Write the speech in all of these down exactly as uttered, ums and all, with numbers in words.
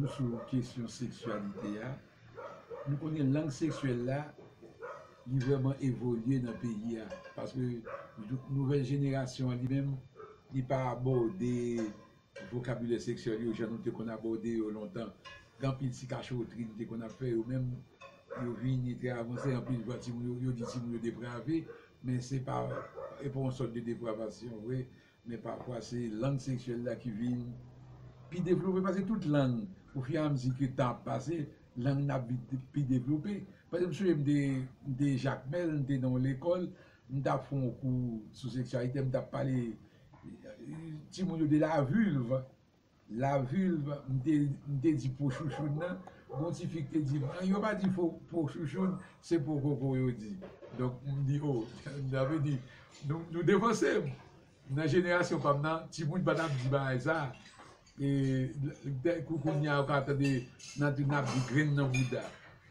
Sou kesyon seksyalite a, nou konnen lang seksyèl la, li vrèman evolye nan peyi a. Paske nouvèl jenerasyon an li menm, li pa abòde vokabilè seksyèl yo jan nou te konn abòde yo lontan. Gen anpil ti kachotri nou te konn ap fè yo menm, yo vini trè avanse, anpil fwa timoun yo, yo di timoun yo deprave, men se pa, e pa yon sòt de depravasyon vre, men pafwa se lang seksyèl la ki vin pi devlope pase tout lang. Ofiramezi ke tan ap pase, lang nan ap vin pi devlope. Pa egzanp, m sonje m te, m te Jakmèl, m te nan yon lekòl, m t ap fè yon kou sou seksyalite, m t ap pale timoun yo de la vulve. La vulve, m te, m te di po chouchoun nan. Gon ti fi ki te di m, "An, yo pa di fo, po chouchoun, se po koko yo di." Donk, m di, "O, sa vle di, nou, nou devanse m." Nan jenerasyon pa m nan, timoun pa t ap di bagay sa. E, kou, kounye a, ou ka tande, nan, n ap di grenn nan bouda.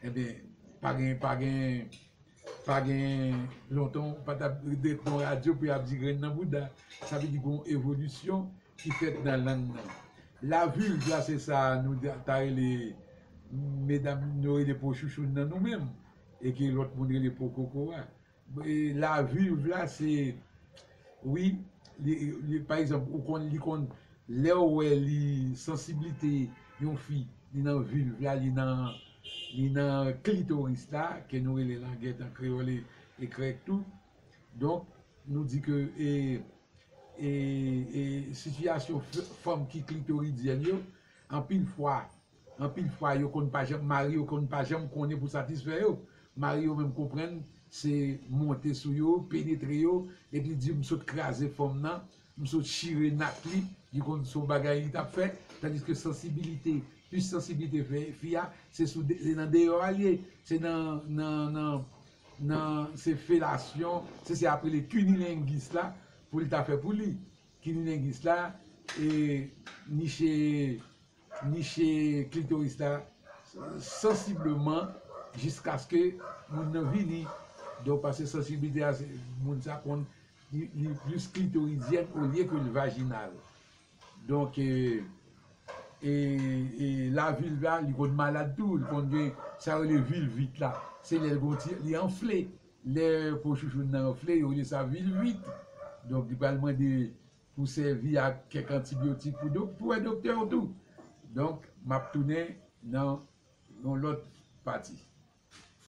Ebyen, pa gen, pa gen, pa gen lontan, ou pa t ap ret nan radyo pou y ap di grenn nan bouda. Sa vle di gen yon evolisyon ki fèt nan lang nan. La vulve la, se sa nou ta rele, medam, nou rele po chouchoun nan nou menm, e ke lòt moun rele po koko a. E la vulve la, se, wi, li, li, pa egzanp, ou konn, li konn, lè w wè li, sansiblite yon fi, li nan vulve la, li nan, li nan klitoris la, ke nou rele langèt an kreyòl e, e krèk tou. Donk, nou di ke, e, e, e sitiyasyon f-, fanm ki klitoridyèn yo, anpil fwa, anpil fwa, yo konn pa janm, mari yo konn pa janm konnen pou satisfè yo. Mari yo menm konprann, se monte sou yo, penetre yo, epi di, "M sot kraze fanm nan, m sot chire nat li," li konn se yon bagay li t ap fè, tandiske sansibilite, plis sansibilite fè, fi a, se sou de, se nan deyò a l ye, se nan, nan, nan, nan, se felasyon, se, se ap rele kinilengis la, pou l ta fè pou li. Kinilengis la, e, niche, niche klitoris la sansibleman jiskaske moun nan vini. Donk, paske sansibilite a, se, moun sa konn, li, li plis klitoridyèn olye ke l vajinal. Donk, e, e, e la vulve la, li konn malad tou, li konn gen sa yo rele vilvit la. Se lè l gon ti, li anfle. Lè po chouchoun nan anfle, yo rele sa vilvit. Donk, li pral mande pou sèvi ak kèk antibyotik pou dok-, pou wè doktè yo tou. Donk, m ap tounen nan yon lòt pati.